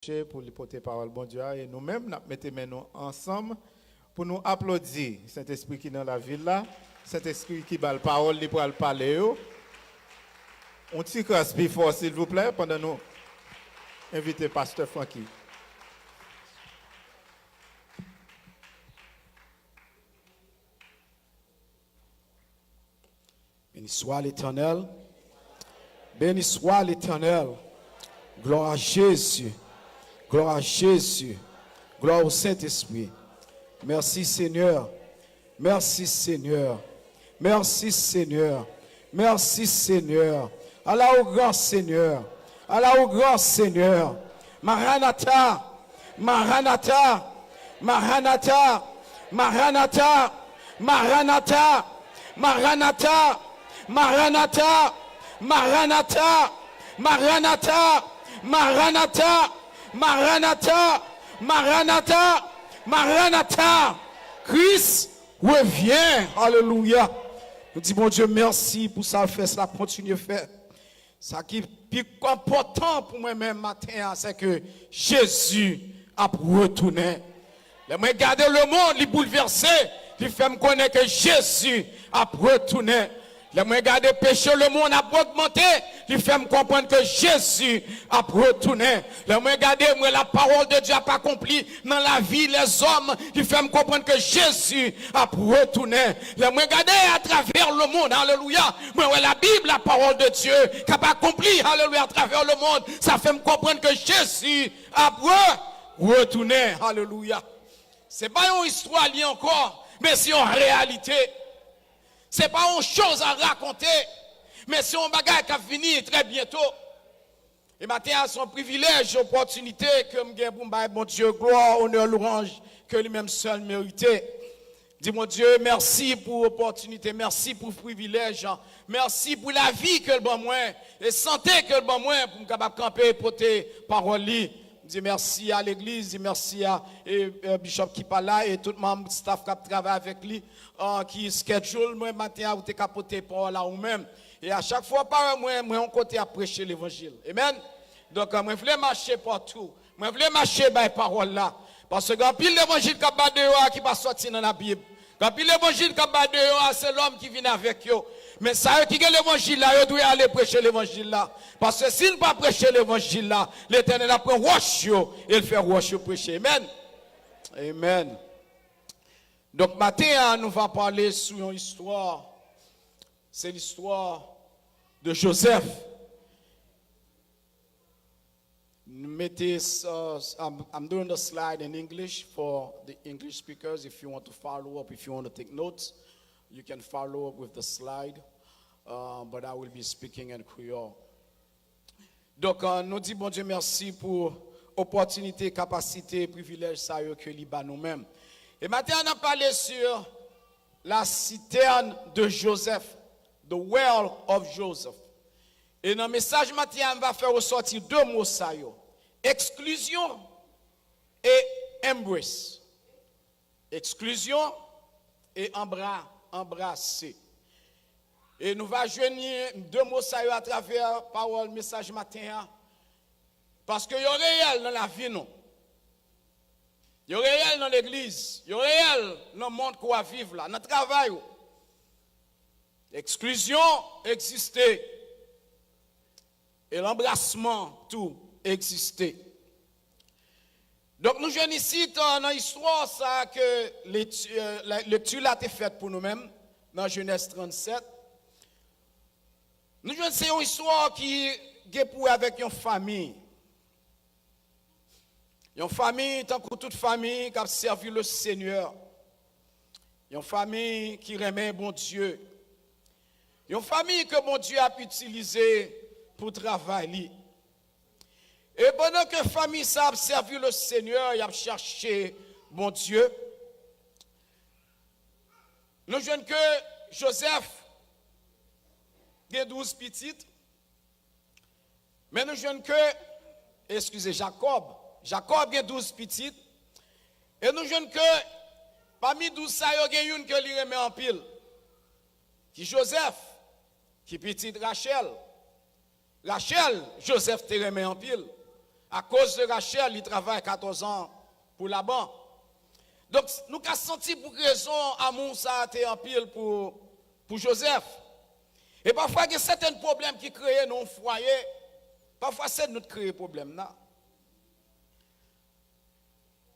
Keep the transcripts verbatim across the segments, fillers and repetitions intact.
Che pou li pote pawòl Bondye a, e nou menm, n ap mete men nou ansanm pou nou aplodi Sentespri ki nan lavil la, Sentespri ki ba l pawòl li pral pale yo. On ti kras pi fò, silvouplè, pandan nou envite Pastè Francky. Béni soit l'Éternel. Béni soit l'Éternel. Gloire à Jésus. Gloire à Jésus. Gloire au Saint-Esprit. Merci Seigneur. Merci Seigneur. Merci Seigneur. Merci Seigneur. Ala ou gran Seigneur. Ala ou gran Seigneur. Maranatha. Maranatha. Maranatha. Maranatha. Maranatha. Maranatha. Maranatha. Maranatha. Maranatha. Maranatha. Maranatha. Maranatha. Maranatha. Kris revyen. Alelouya. Nou di Bondye mèsi pou sa l fè, sa l ap kontinye fè. Sa ki pi enpòtan pou mwen menm maten an, se ke Jezi ap retounen. Lè mwen gade lemonn, li boulvèse, li fè m konnen ke Jezi ap retounen. Lè mwen gade peche lemonn ap ogmante, li fè m konprann ke Jezi ap retounen. Lè mwen gade, mwen lapawòl de Dye ap akonpli nan lavi lèzòm, li fè m konprann ke Jezi ap retounen. Lè mwen gade atravè lemonn, alelouya, mwen wè Labib, lapawòl de Dye, k ap akonpli, alelouya, atravè lemonn. Sa fè m konprann ke Jezi ap re, retounen, alelouya. Se pa yon istwa li ankò, men se yon reyalite. Se pa yon choz a rakonte, men se yon bagay k ap vini trè byento. E maten an, se yon privilèj, opòtinite ke m gen pou m bay Bondye glwa, onè, lwanj ke li menm sèl merite. Di Bondye mèsi pou opòtinite, mèsi pou privilèj, mèsi pou lavi ke l ban mwen, e sante ke l ban mwen pou m kapab kanpe e pote pawòl li. M di mèsi a legliz, di mèsi a e, e, bishop ki pa la e tout manm staff k ap travay avèk li, ah, ki schedule mwen maten an, ou te ka pote pawòl la ou menm. E a chak fwa w parèt mwen, mwen yon kote ap preche levanjil. Amen. Donk, mwen vle mache patou. Mwen vle mache bay pawòl la. Paske gen anpil levanjil k ap bay deyò a ki pa sòti nan Labib. Gen anpil levanjil k ap bay deyò a, se lòm ki vin avèk yo. Men sa yo ki gen levanjil la, yo dwe ale preche levanjil la. Paske si n pa preche levanjil la, Letènèl ap pran wòch yo e l fè wòch yo preche. Amen. Amen. Donk, maten an, nou va pale sou yon istwa. Se listwa de Joseph. Nou mete, uh, I'm, I'm doing the slide in English for the English speakers. If you want to follow up, if you want to take notes, you can follow up with the slide. Uh, but I will be speaking in Creole. Donk, uh, nou di Bondye mèsi pou opòtinite, kapasite, privilèj sa yo ke li ba nou menm. E maten an, n ap pale sur la citerne de Joseph, the well of Joseph. E nan mesaj maten an, m va fè resòti de mo sa yo, eksklizyon e embrace. Eksklizyon e anbra, anbrase. E nou va jwenn de mo sa yo atravè pawòl mesaj maten an. Paske yo reyèl nan lavi nou. Yo reyèl nan legliz. Yo reyèl nan mond ke w ap viv la, nan travay ou. Eksklizyon egziste. E lanbrasman tou egziste. Donk, nou jwenn isit, nan istwa sa a ke leti-, eh, la, lekti la te fèt pou nou menm, nan Jenèz trannsèt. Nou jwenn se yon istwa ki gen pou wè avèk yon fanmi. Yon fanmi, tankou tout fanmi, k ap sèvi le Senyè. Yon fanmi ki renmen Bondye. Yon fanmi ke Bondye ap itilize pou travay li. E pandan ke fanmi sa ap sèvi le Senyè, y ap chache Bondye, nou jwenn ke Jozèf gen douz pitit, men nou jwenn ke, eskize, Jakòb, Jakòb gen douz pitit, e nou jwenn ke pami douz sa yo, gen youn ke li renmen anpil, ki Jozèf, ki pitit Rachèl. Rachèl, Jozèf te renmen anpil. Akoz de Rachèl, li travay katòz an pou Laban. Donk, nou ka santi pou rezon amou sa a te anpil pou, pou Jozèf. E pafwa, gen sèten pwoblèm ki kreye nan yon fwaye. Pafwa, se nou k kreye pwoblèm nan.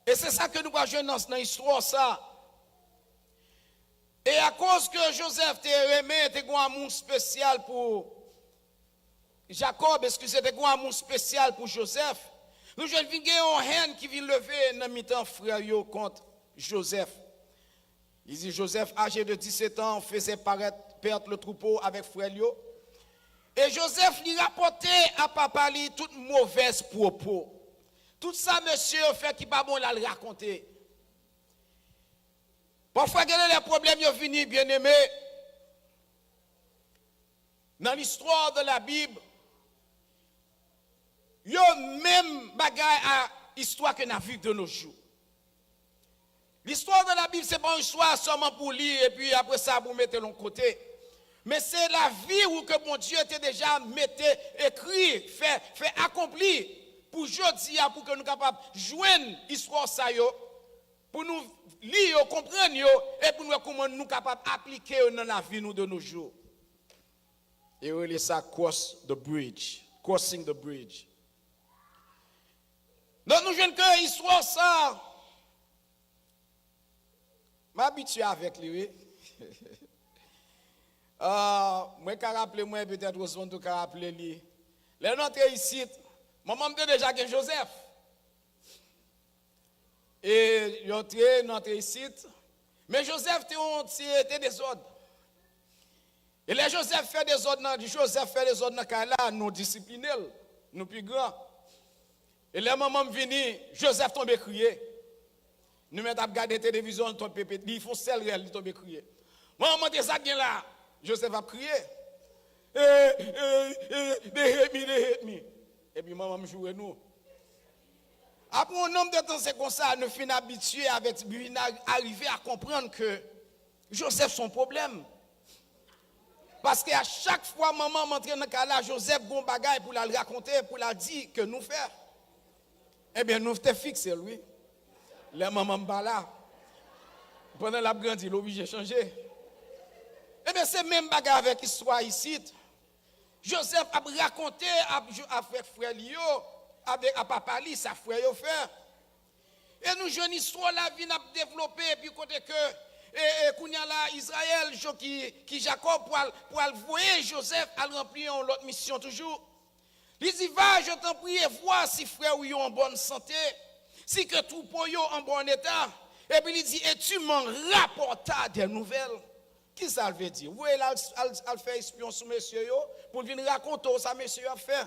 E se sa ke nou pral jwenn nan, nan istwa sa. E akoz ke Jozèf te renmen, te gen yon amou espesyal pou Jakòb, eskize, te gen yon amou espesyal pou Jozèf, nou jwenn vin gen yon hèn ki vin leve nan mitan frè yo kont Jozèf. Li di, Joseph, âgé de dix-sept ans, faisait paraître perdre le troupeau avec frè l yo. E Jozèf, li rapòte a papa li tout movèz pwopo. Tout sa mesye yo fè ki pa bon, l al rakonte. Pafwa, gen lè pwoblèm yo vini, byeneme. Nan l'histoire de la Bible, yo menm bagay a istwa ke n ap viv de nos jours. L'histoire de la Bible, se pa yon istwa sèlman pou li, epi apre sa, pou mete l yon kote. Men se lavi ou ke Bondye te deja mete, ekri, fè, fè akonpli pou jodi a, pou ke nou kapab jwenn istwa sa yo, pou nou li yo, konprann yo, e pou nou wè kòman nou kapab aplike yo nan lavi nou de nos jours. E yo rele sa cross the bridge, crossing the bridge. Donk nou jwenn ke istwa sa, m abitye avèk li, wi. Ah, mwen ka raple mwen, petèt Rosemond tou ka raple li. Lè nou antre isit, manman m te deja gen Joseph. E yo antre, nou antre isit. Men Joseph te yon ti, te dezòd. E lè Joseph fè dezòd nan, Joseph fè dezòd nan kay la, nou disipline l, nou pi gran. E lè manman m vini, Joseph tonbe kriye. Nou mèt ap gade televizyon, li tonbe pepe, li fè yon sèl rèl, li tonbe kriye. Manman, mande sa k gen la. Joseph ap kriye. E, e, e, they hate me, they hate me. Epi manman m joure nou. Apre yon nonb de tan, se konsa, nou fin abitye avèk, vin a- arive a konprann ke Joseph se yon pwoblèm. Paske a chak fwa manman m antre nan kay la, Joseph gon bagay pou l al rakonte, pou l al di ke nou fè. Ebyen, nou te fikse l, wi. Lè manman m pa la, pandan l ap grandi, l oblije chanje. Ebyen, se menm bagay avèk istwa isit. Joseph ap rakonte ap, ap frè, frè li yo, avèk a papa li, sa frè yo fè. E nou jwenn istwa la vin ap devlope, epi kote ke, e, e, kounye a la, Izrayèl, jo ki, ki Jakòb, pral, pral voye Joseph al ranpli yon lòt misyon toujou. Li di, va, je t'en prie, et vois si frè ou yo an bòn sante, si ke twoupo yo an bon eta. Epi li di, et tu m'en rapportas des nouvelles. Ki sa l vle di? Ou voye l al, al, al fè espyon sou mesye yo, pou l vin rakonte w sa mesye yo ap fè.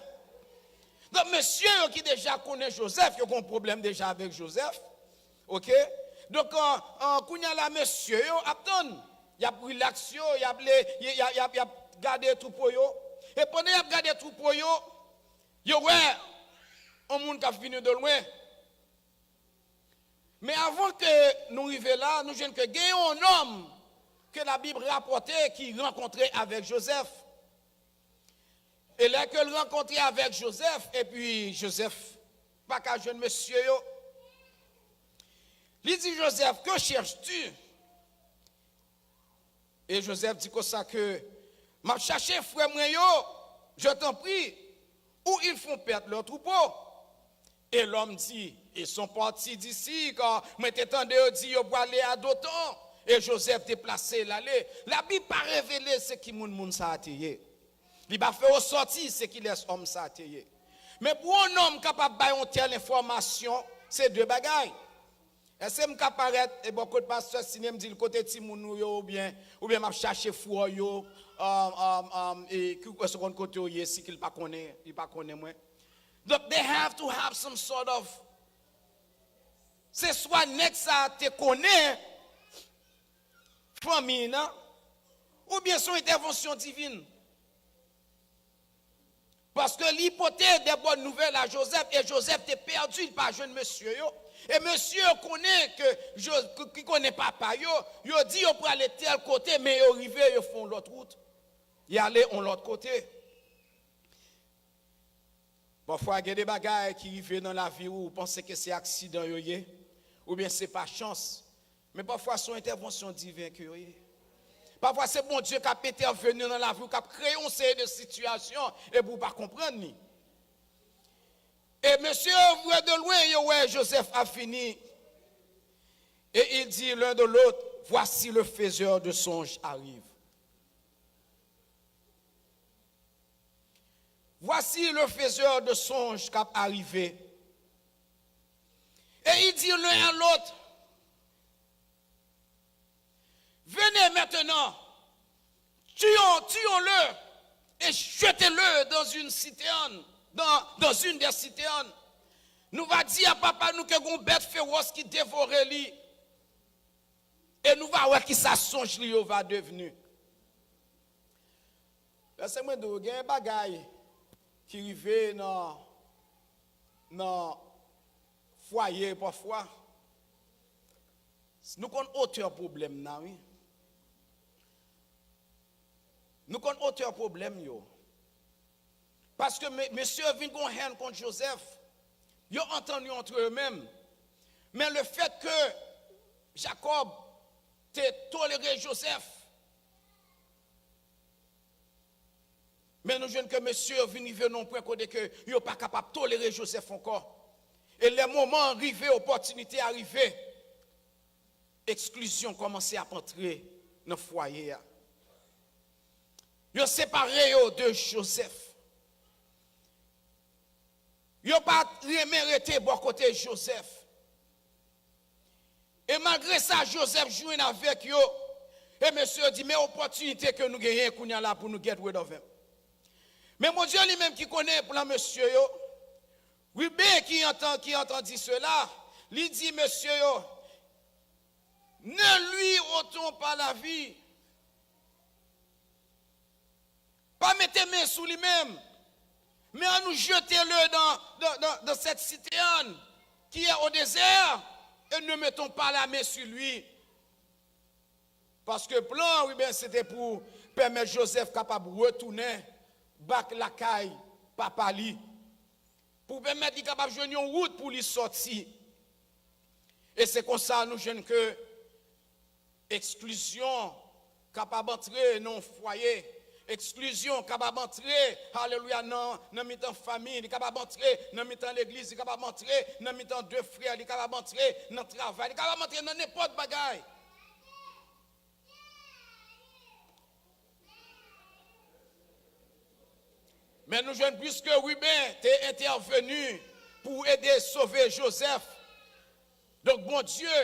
Donk, mesye yo ki deja konnen Joseph, yo gen yon pwoblèm deja avèk Joseph. Oke? Donk, an, an, kounye a la, mesye yo ap tann. Y ap rilaks yo, y ap le, y, y, y ap, y ap gade twoupo yo. E pandan y ap gade twoupo yo, yo wè yon moun k ap vini de lwen. Men avan ke nou rive la, nou jwenn ke gen yon nonm ke Labib rapòte ki rankontre avèk Joseph. E lè ke l rankontre avèk Joseph, epi Joseph pa ka jwenn mesye yo, li di Joseph, que cherches-tu? E Joseph di konsa ke, m ap chache frè mwen yo, je t'en prie, où ils font perdre leur troupeau. Et l'homme dit, ils sont partis d'ici, car mwen te tande yo di yo prale a Dotan. E Joseph deplase l ale. Labib pa revele se ki moun moun sa a te ye. Li pa fè resòti se kilès òm sa a te ye. Men pou yon nonm kapab bay yon tèl enfòmasyon, se de bagay. Èske m ka parèt e bò kot pastè Sine, m di l kote timoun nou yo, oubyen, oubyen m ap chache frè yo, um, um, um, e ki, èske w konn kote yo ye, si ke l pa konnen, li pa konnen mwen. Donk, they have to have some sort of, se swa nèg sa a te konnen fanmi nan, oubyen se yon entèvansyon divin. Paske li pote de bòn nouvèl a Joseph, e Joseph te pèdi, li pa jwenn mesye yo. E mesye yo konnen ke Jo-, ki, ki konnen papa yo, yo di yo prale tèl kote, men yo rive, yo fè yon lòt wout. Y ale yon lòt kote. Pafwa, gen de bagay ki rive nan lavi w, ou panse ke se aksidan yo ye, oubyen se pa chans. Men pafwa, se yon entèvansyon diven ke yo ye. Pafwa, se Bondye k ap entèveni nan lavi w, k ap kreye yon seri de sitiyasyon, epi w pa konprann li. E mesye yo vwe de lwen, yo wè Jozèf ap vini. Et ils dirent l'un de l'autre, voici le faiseur de songes arrive. Voici le faiseur de songes k ap arive. Et ils dirent l'un à l'autre, venez maintenant, tuons, tuons-le et jetez-le dans une citerne, dans, dans une des citernes. Nou va di a papa nou ke gon bèt fewòs ki devore li. E nou va wè kisa sonj li yo va devni. Lèse mwen di w, gen bagay ki rive nan, nan fwaye pafwa. Nou konn otè pwoblèm nan, wi. Nou konn otè pwoblèm yo. Paske me-, mesye yo vin gon hèn kont Jozèf. Yo antann yo antre yo menm. Men le fèt ke Jakòb te tolere Jozèf, men nou jwenn ke mesye yo vin rive nan yon pwen kote ke yo pa kapab tolere Jozèf ankò. E lè moman an rive, opòtinite a rive, eksklizyon kòmanse ap antre nan fwaye a. Yo separe yo de Jozèf. Yo pa t renmen rete bò kote Jozèf. E malgre sa, Jozèf jwenn avèk yo. E mesye yo di, men opòtinite ke nou genyen kounye a la pou nou get rid of him. Men Bondye li menm ki konnen plan mesye yo. Ruben ki antan, ki antan di sela, li di mesye yo, ne lui ôtons pas la vie. Pa mete men sou li menm. Men annou jete le dans, dans, dans, dans cette citerne qui est au désert et ne mettons pas la main sur lui. Paske plan Ruben se te pou pèmèt Jozèf kapab retounen back lakay papa li. Pou pèmèt li kapab jwenn yon wout pou li sòti. E se konsa nou jwenn ke eksklizyon kapab antre nan yon fwaye. Eksklizyon kapab antre, alelouya, nan, nan mitan fanmi. Li kapab antre nan mitan legliz. Li kapab antre nan mitan de frè. Li kapab antre nan travay. Li kapab antre nan nenpòt bagay. Men nou jwenn, piske Ruben te entèveni pou ede sove Jozèf. Donk, Bondye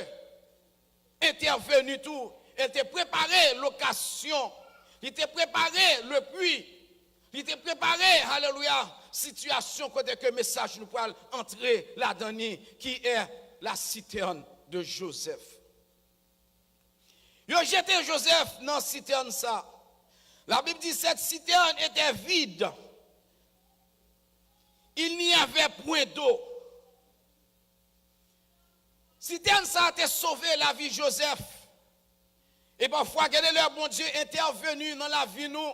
entèveni tou. E l te prepare lokasyon. Li te prepare lepwi. Li te prepare, alelouya, sitiyasyon kote ke mesaj nou pral antre ladan li, qui est la citerne de Joseph. Yo jete Jozèf nan sitèn sa. La Bible dit, cette citerne était vide. Il n'y avait point d'eau. Sitèn sa te sove lavi Jozèf. E pafwa, gen de lè Bondye entèveni nan lavi nou.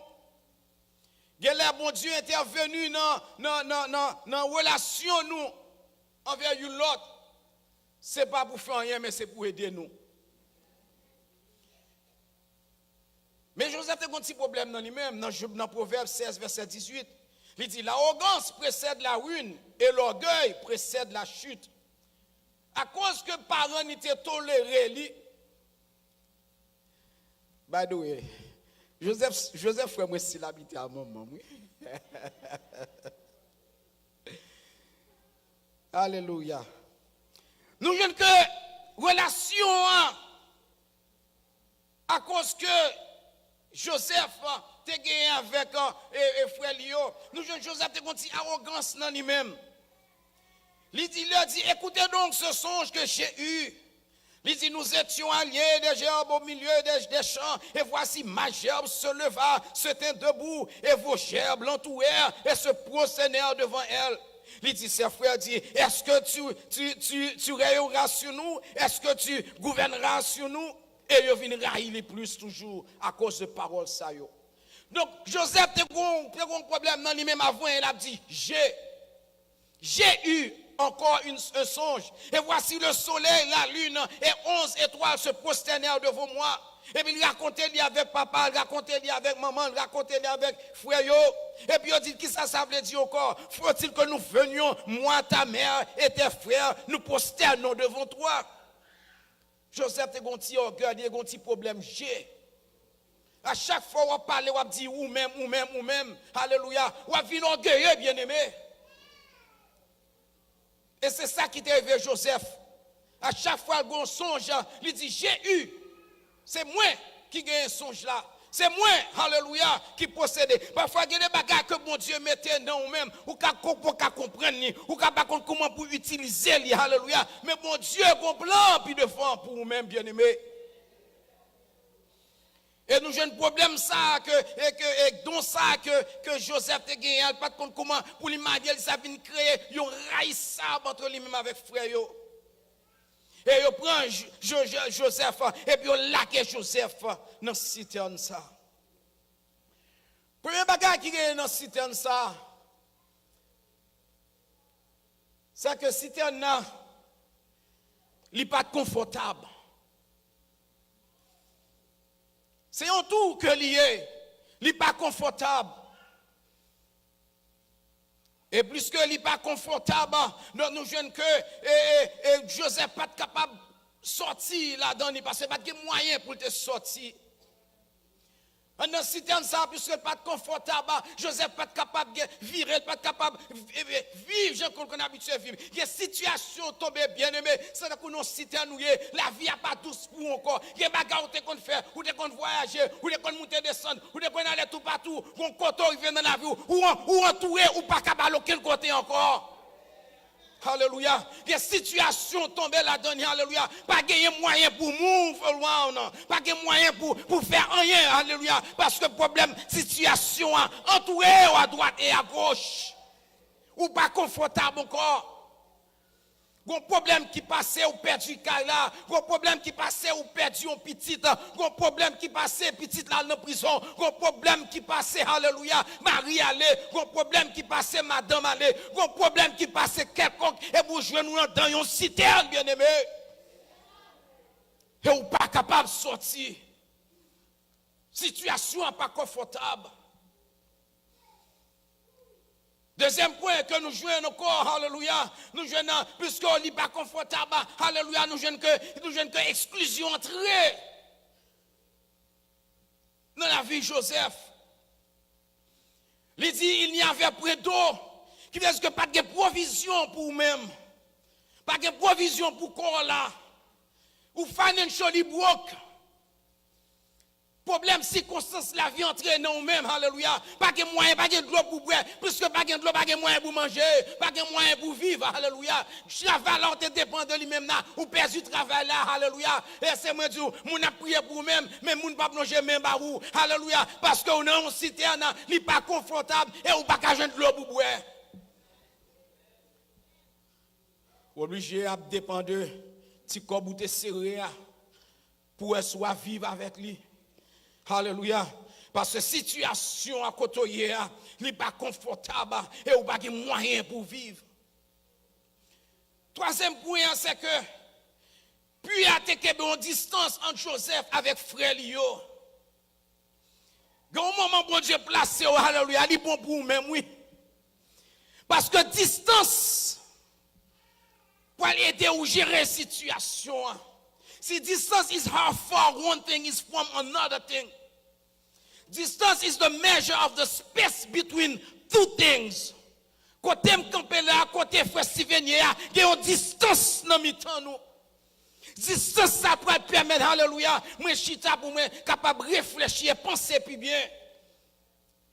Gen lè Bondye entèveni nan, nan, nan, nan, nan relasyon nou anvè youn lòt. Se pa pou fè anyen, men se pou ede nou. Men Jozèf te gon ti pwoblèm nan li menm, nan, nan Pwovèb sèz, vèsè dizuit. Li di, l'arrogance précède la ruine et l'orgueil précède la chute. Akoz ke paran li te tolere li. By the way, Jozèf, Jozèf frè mwen, se l abite a manman m, wi. Alelouya. Nou jwenn ke relasyon an, akoz ke Jozèf te genyen avèk, e, e, frè li yo, nou jwenn Jozèf te gon ti awogans nan li menm. Li di, leur dit, écoutez donc ce songe que j'ai eu. Li di, nous étions alliés des gerbes au milieu des, des champs, et voici, ma gerbe se leva, se tint debout, et vos gerbes l'entourèrent et se prosternèrent devant elle. Li di, ses frères dit, est-ce que tu, tu, tu, tu rèyeras sur nous? Est-ce que tu gouverneras sur nous? E yo vin rayi li plis toujou akoz de pawòl sa yo. Donk, Jozèf te gon, te gon pwoblèm nan li menm avan, e l ap di, je. J'ai eu encore une, un songe, et voici le soleil, la lune et onze étoiles se prosternèrent devant moi. Epi l rakonte li avèk papa l, rakonte li avèk manman l, rakonte li avèk frè yo. Epi yo di, kisa sa vle di ankò? Faut-il que nous venions, moi, ta mère et tes frères, nous prosternons devant toi? Joseph te gon ti ògèy, li te gon ti pwoblèm je. A chak fwa w ap pale, w ap di ou menm, ou menm, ou menm. Alelouya. W ap vin ògeye, byeneme. E se sa ki te rive Joseph. A chak fwa l gen yon sonj, li di, j'ai eu. Se mwen ki genyen sonj la. Se mwen, alelouya, ki posede. Pafwa, gen de bagay ke Bondye mete nan ou menm, ou ka, ou pa ka konprann li, ou ka pa konn kouman pou itilize li, alelouya. Men Bondye gon plan pi devan pou ou menm, byeneme. E nou jwenn pwoblèm sa a ke, e ke, e don sa a ke, ke Joseph te genyen, li pa t konn kouman pou li marye, li sa vin kreye yon rayisab antre li menm avèk frè yo. E yo pran Jo-, Jo-, Jo-, Joseph, epi yo lage Joseph nan sitèn sa. Premye bagay ki genyen nan sitèn sa, se ke sitèn nan, li pa t konfòtab. Se yon tou ke li ye, li pa konfòtab. E pliske li pa konfòtab, donk nou jwenn ke, e, e, e, Joseph pa t kapab sòti ladan li, paske pa t gen mwayen pou l te sòti. Anndan sitèn sa a, piske l pa t konfòtab, Joseph pa t kapab gen, vire, l pa t kapab, e, e, viv jan ke l konn abitye viv. Gen sitiyasyon w tonbe, byeneme, se tankou nan yon sitèn ou ye, lavi a pa dous pou ou ankò. Gen bagay ou te konn fè, ou te konn vwayaje, ou te konn moute desann, ou te konn ale toupatou, gon kote w rive nan lavi w, ou an-, ou antoure, ou pa ka al okenn kote ankò. Alelouya. Gen sitiyasyon w tonbe ladan li, alelouya. Pa genyen mwayen pou move around, pa gen mwayen pou, pou fè anyen, alelouya. Paske pwoblèm sitiyasyon an antoure w adwat e agoch. Ou pa konfòtab ankò. Gon pwoblèm ki pase, ou pèdi kay la. Gon pwoblèm ki pase, ou pèdi yon pitit. Gon pwoblèm ki pase, pitit la al nan prizon. Gon pwoblèm ki pase, alelouya, mari ale. Gon pwoblèm ki pase, madanm ale. Gon pwoblèm ki pase kèlkonk, epi w jwenn ou anndan yon sitèn, byeneme. E ou pa kapab sòti. Sitiyasyon an pa konfòtab. Dezyèm pwen ke nou jwenn ankò, alelouya, nou jwenn nan, piske li pa konfòtab, alelouya, nou jwenn ke, nou jwenn ke eksklizyon antre nan lavi Joseph. Li di, il n'y avait point d'eau, ki vle di ke pa t gen pwovizyon pou ou menm. Pa gen pwovizyon pou kò w la. Ou financially broke. Pwoblèm sikonstans lavi antre nan ou menm, alelouya. Pa gen mwayen, pa gen dlo pou bwè. Piske pa gen dlo, pa gen mwayen pou manje. Pa gen mwayen pou viv, alelouya. Travay la ou te depann de li menm nan, ou pèdi travay la, alelouya. E se mwen di w, moun ap priye pou ou menm, men moun p ap lonje men ba ou, alelouya. Paske ou nan yon sitèn, li pa konfòtab, e ou pa ka jwenn dlo pou bwè. Ou oblije ap depann de ti kòb ou te sere a pou wè si w a viv avèk li. Alelouya. Paske sitiyasyon a kote w ye a, li pa konfòtab e ou pa gen mwayen pou w viv. Twazyèm pwen an, se ke pwi a te kenbe yon distans ant Joseph avèk frè li yo. Gen yon moman Bondye plase w, alelouya, li bon pou ou menm, wi. Paske distans pral ede ou jere sitiyasyon an. See, distance is how far one thing is from another thing. Distance is the measure of the space between two things. Kote m kanpe la, kote frè Steven ye a, gen yon distans nan mitan nou. Distans sa pral pèmèt, alelouya, mwen chita pou mwen kapab reflechi e panse pi byen.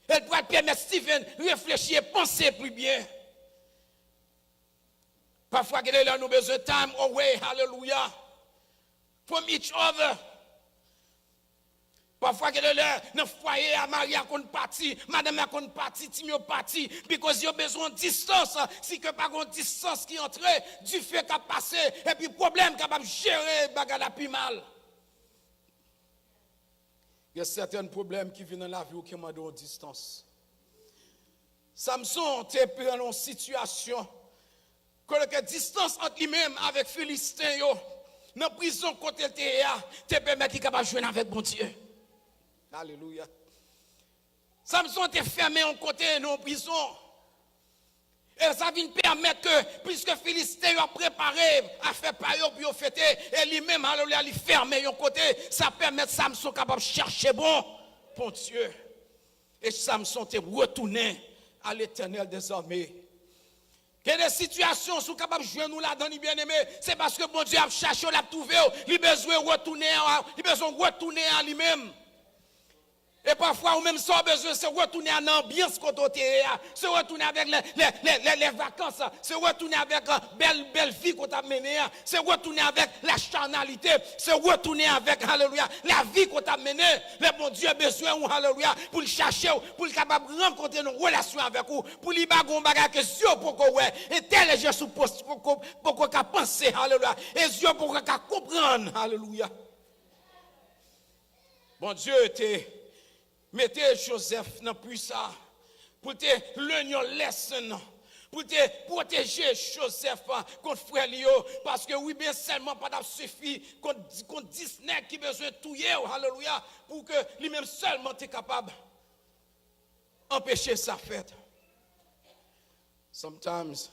E l pral pèmèt Steven reflechi e panse pi byen. Pafwa, gen de lè nou bezwen time away, alelouya, from each other. Pafwa, gen de lè, nan fwaye a, mari a konn pati, madanm la konn pati, timoun yo pati, because yo bezwen distans. Si ke pa gen distans ki antre, dife k ap pase, epi pwoblèm kapab jere bagay la pi mal. Gen sèten pwoblèm ki vin nan lavi w ki mande yon distans. Samson te pran yon sitiyasyon Kote ke distans ant li menm avèk Filisten yo, nan prizon kote l te ye a, te pèmèt li kapab jwenn avèk Bondye. Alelouya. Samson te fèmen yon kote nan yon prizon. E sa vin pèmèt ke, piske Filisten yo ap prepare afè pa yo pou yo fete, e li menm, alelouya, li fèmen yon kote, sa pèmèt Samson kapab chèche bon Bondye. E Samson te retounen a Letènèl dèzame. Gen de sitiyasyon, si w kapab jwenn ou ladan li, byeneme, se paske Bondye ap chache w, l ap twouve w, li bezwen retounen a, li bezwen retounen a li menm. E pafwa, ou menm, sa w bezwen, se retounen a nan anbyans kote w te ye a, se retounen avèk lè, lè, lè, lè, lè vakans, se retounen avèk, euh, bèl, bèl vi kote w t ap mennen an, se retounen avèk la chanalite, se retounen avèk, alelouya, lavi kote w t ap mennen. Lè Bondye bezwen ou, alelouya, pou l chache w, pou l kapab rankontre nan relasyon avèk ou, pou li ba w yon bagay ke zye w poko wè, entèlijans ou pos-, poko, poko ka panse, alelouya, e zye w poko ka konprann, alelouya. Bondye te mete Jozèf nan pri sa, pou l te learn yon lesson, pou l te pwoteje Jozèf kont frè li yo, paske wi, byen sèlman pa t ap sifi kont, kont dis nèg ki bezwen touye w, alelouya, pou ke li menm sèlman te kapab anpeche sa fèt. Sometimes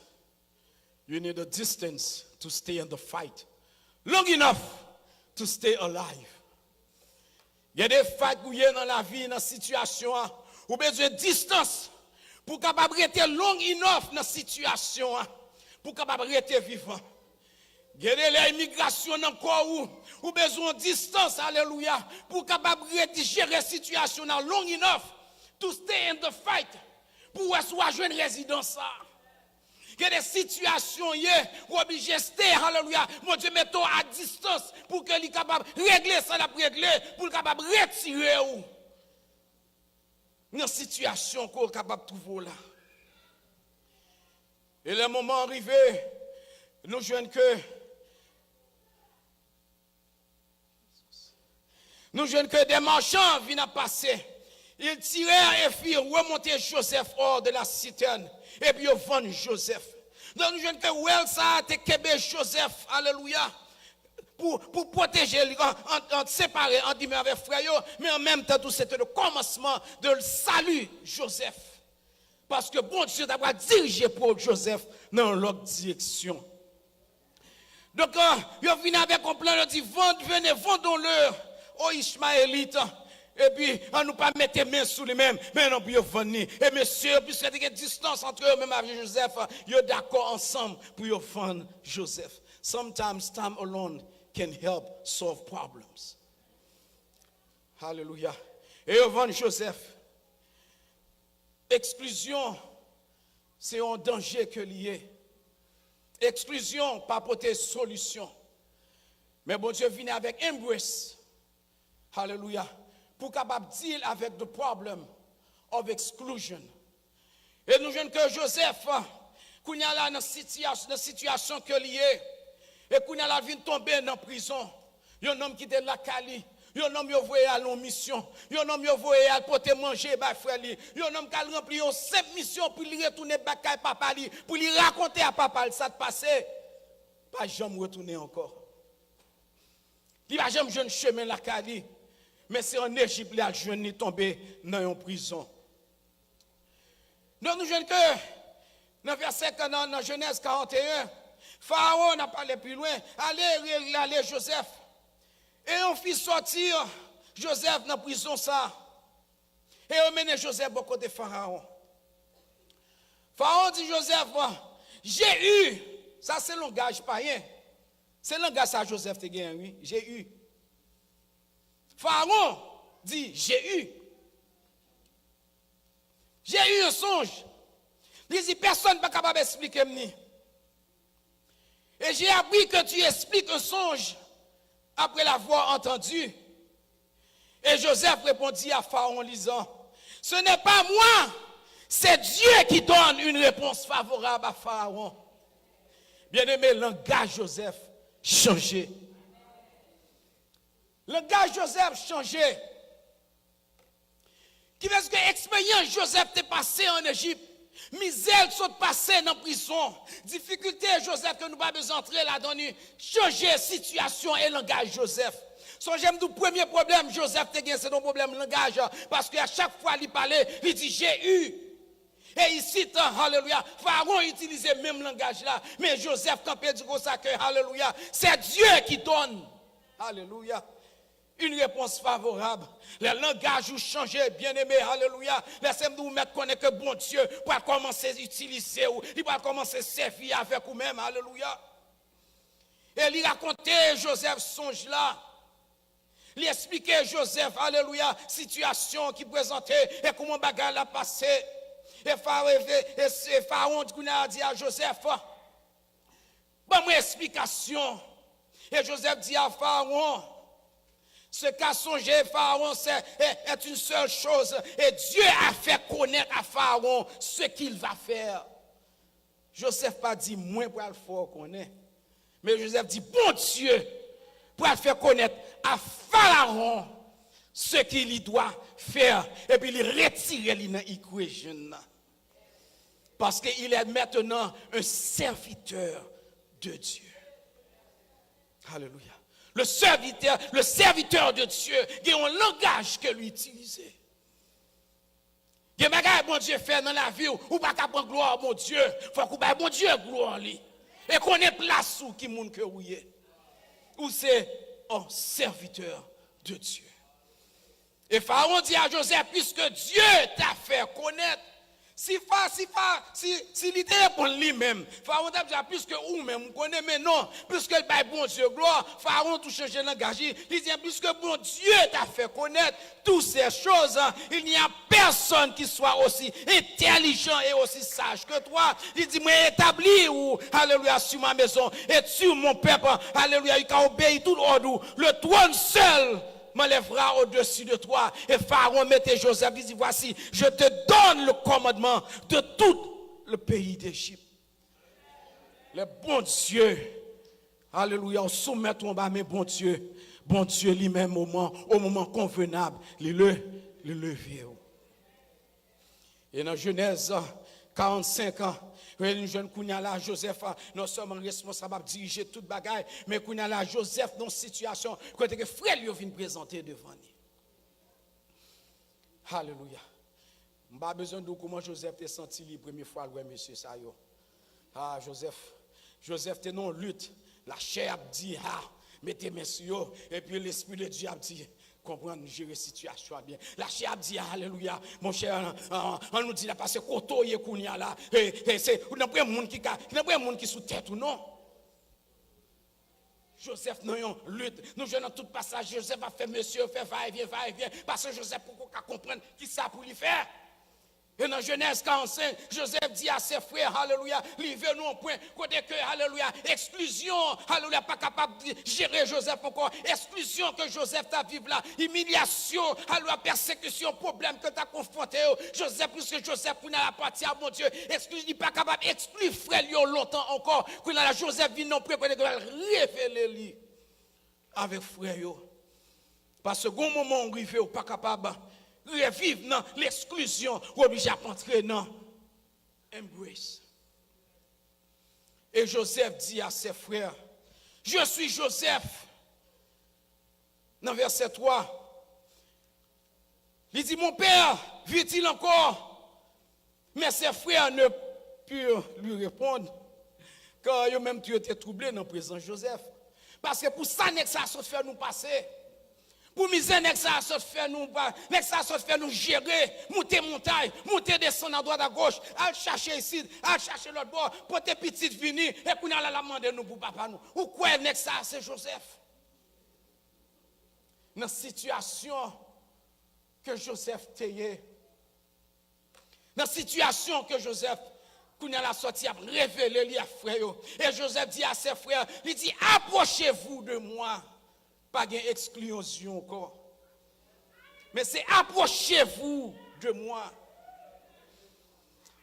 you need a distance to stay in the fight long enough to stay alive. Gen de fight ou ye nan lavi, nan sitiyasyon an, ou bezwen distans pou w kapab rete long enough nan sitiyasyon an, pou w kapab rete vivan. Gen de lè imigrasyon nan kò ou, ou bezwen yon distans, alelouya, pou w kapab rete jere sitiyasyon nan long enough to stay in the fight, pou w wè si w a jwenn rezidans sa. Gen de sitiyasyon ye, ou oblije stay, alelouya. Bondye mete w a distans pou ke li kapab regle sa l ap regle, pou l kapab retire w nan sitiyasyon ke w kapab twouve w la. E lè moman an rive, nou jwenn ke Nou jwenn ke des marchands vin ap pase. Ils tirèrent et firent remonter Joseph hors de la citerne. Epi yo vann Jozèf. Donk nou jwenn ke wèl sa a te kenbe Jozèf, alelouya, pou, pou pwoteje li, an, an, an separe ant li menm avèk frè yo, men an menm tan tou se te le kòmansman de sali Jozèf. Paske Bondye ta pral dirije pwòp Jozèf nan yon lòt direksyon. Donk, euh, yo vini avèk yon plan, yo di, vend, venez, vendons-le aux Ishmaélites. Epi, an nou pa mete men sou li menm, men non, pou yo vann li. E mesye yo, piske te gen distans ant yo menm avèk Jozèf, yo dakò ansanm pou yo vann Jozèf. Sometimes time alone can help solve problems. Alelouya. E yo vann Jozèf. Eksklizyon, se yon danje ke li ye. Eksklizyon pa pote solisyon. Men Bondye vini avèk embrace. Alelouya. Pou kapab deal avèk the problem of exclusion. E nou jwenn ke Jozèf, kounye a la nan sitiyas-, nan sitiyasyon ke li ye, e kounye a la vin tonbe nan prizon. Yon nonm ki te lakay li, yon nonm yo voye al nan misyon, yon nonm yo voye al pote manje bay frè li, yon nonm k al ranpli yon senp misyon pou li retounen bay kay papa li, pou li rakonte a papa l sa t pase. Pa janm retounen ankò. Li pa janm jwenn chemen lakay li, men se ann Ejip li al jwenn li tonbe nan yon prizon. Donk nou jwenn ke nan vèsè, nan, nan Jenèz karannteyen, Farawon, n ap pale pi lwen, ale regle ale Jozèf. E yon fi sòti Jozèf nan prizon sa a. E yo mennen Jozèf bò kote Farawon. Farawon di Jozèf, j'ai eu, sa se langaj payen. Se langaj sa Jozèf te genyen, wi, j'ai eu. Farawon di, j'ai eu. J'ai eu un songe. Li di, pèsonn pa kapab eksplike m ni. Et j'ai appris que tu expliques un songe après l'avoir entendu. Et Joseph répondit à Pharaon en disant, ce n'est pas moi, c'est Dieu qui donne une réponse favorable à Pharaon. Byeneme, langaj Jozèf chanje. Langaj Jozèf chanje. Ki vle di ke eksperyans Jozèf te pase ann Ejip, Mizè l sot pase nan prizon. Difikilte Jozèf ke nou pa bezwen antre ladan li. Chanje sitiyasyon e langaj Jozèf. Sonje m di w premye pwoblèm Jozèf te gen se yon pwoblèm langaj. Paske a chak fwa li pale, li di, "J'ai eu." E isit, alelouya, Farawon itilize menm langaj la. Men Jozèf kanpe di konsa ke, alelouya, c'est Dieu qui donne. Alelouya. Une réponse favorable. Lè langaj ou chanje, byeneme, alelouya. Lè se m di w mèt konnen ke Bondye pral kòmanse itilize w, li pral kòmanse sèvi avèk ou menm, alelouya. E li rakonte Jozèf sonj la. Li eksplike Jozèf, alelouya, sitiyasyon ki prezante e kòman bagay la pase. E Farawon, e, e Farawon kounye a di a Jozèf, "Ban mwen esplikasyon." E Jozèf di a Farawon, "Ce qu'a songé Pharaon, c'est, est, est une seule chose, et Dieu a fait connaître à Pharaon ce qu'il va faire." Jozèf pa di, "Mwen pral fè w konnen." Men Jozèf di, "Bondye pral fè konèt a Farawon ce qu'il doit faire." Epi li retire li nan equation nan. Parce qu'il est maintenant un serviteur de Dieu. Alelouya. Le serviteur, le serviteur de Dieu, gen yon langaj ke li itilize. Gen bagay Bondye fè nan lavi w, ou pa ka pran glwa Bondye. Fòk ou bay Bondye glwa li. E konnen plas ou, ki moun ke ou ye. Ou se yon serviteur de Dieu. E Farawon di a Jozèf, "Puisque Dieu t'a fait connaître." Si fa, si fa, si, si li te reponn li menm, Farawon t ap di a, "Puisque ou menm ou konnen," men non, puisque l bay Bondye glwa, Farawon tou chanje langaj li, li di, "Puisque Bondye t'a fait connaître toutes ces choses, il n'y a personne qui soit aussi intelligent et aussi sage que toi." Li di, "Mwen etabli ou, alelouya, sur ma maison et sur mon peuple, alelouya, il ka obéi tout ordre ou. Le trône seul m'enlèvera au-dessus de toi." E Farawon mete Jozèf, li di, "Voici, je te donne le commandement de tout le pays d'Égypte." Lè Bondye, alelouya, ou soumèt ou anba men Bondye, Bondye li menm, o moman, o moman konvenab, li le, li leve ou. E nan Jenèz karannsenk, nou jwenn kounye a la, Jozèf non sèlman responsab ap dirije tout bagay, men kounye a la, Jozèf nan yon sitiyasyon kote ke frè l yo vin prezante devan li. Alelouya. M pa bezwen di w kòman Jozèf te santi li premye fwa l wè mesye sa yo. Ah, Jozèf, Jozèf te nan yon lit. Lachè ap di, "Ah, mete men sou yo." Epi Lespri de Dye ap di, "Konprann, jere sitiyasyon an byen." Lachè ap di, "Alelouya, monchè, an, an, an nou di la pase kote w ye kounye a la. E, e se, ou nan premye moun ki ka, nan premye moun ki sou tèt ou, non?" Jozèf nan yon lit. Nou jwenn nan tout pasaj, Jozèf ap fè mesye yo fè va e vyen, va e vyen, paske Jozèf poko ka konprann ki sa pou li fè. E nan Jenèz karannsenk, Jozèf di a se frè, alelouya, li rive nan yon pwen kote ke, alelouya, eksklizyon, alelouya, pa kapab jere Jozèf ankò. Eksklizyon ke Jozèf t ap viv la, imilyasyon, alelouya, pèsekisyon, pwoblèm ke l t ap konfwonte yo. Jozèf, piske Jozèf kounye a l apatyen a Bondye, eksklizyon, li pa kapab eksklizyon li frè l yo lontan ankò. Kounye a la, Jozèf vin nan pwen kote ke l revele li avèk frè yo. Paske gon moman ou rive, ou pa kapab reviv nan lesklizyon, ou oblije ap antre nan embrace. E Jozèf di a ses frères, "Je suis Joseph." Nan vèsè twa, li di, "Mon père," vit-il encore. Mais ses frères ne purent lui répondre, car yo menm tou yo te twouble nan prezans Jozèf. Paske pou sa nèg sa sot fè nou pase, pou mizè nèg sa sot fè nou pa, nèg sa sot fè nou jere, moute montay, moute desann adwat agoch, al chache isit, al chache lòt bò, pote pitit vini, e kounye a la l ap mande nou pou papa nou. Ou kwè nèg sa se Jozèf? Nan sitiyasyon ke Jozèf te ye, nan sitiyasyon ke Jozèf, kounye a la sòti ap revele li a frè yo. E Jozèf di a ses frères, li di, "Approchez-vous de moi." Pa gen eksklizyon ankò. Men se, "Approchez-vous de moi."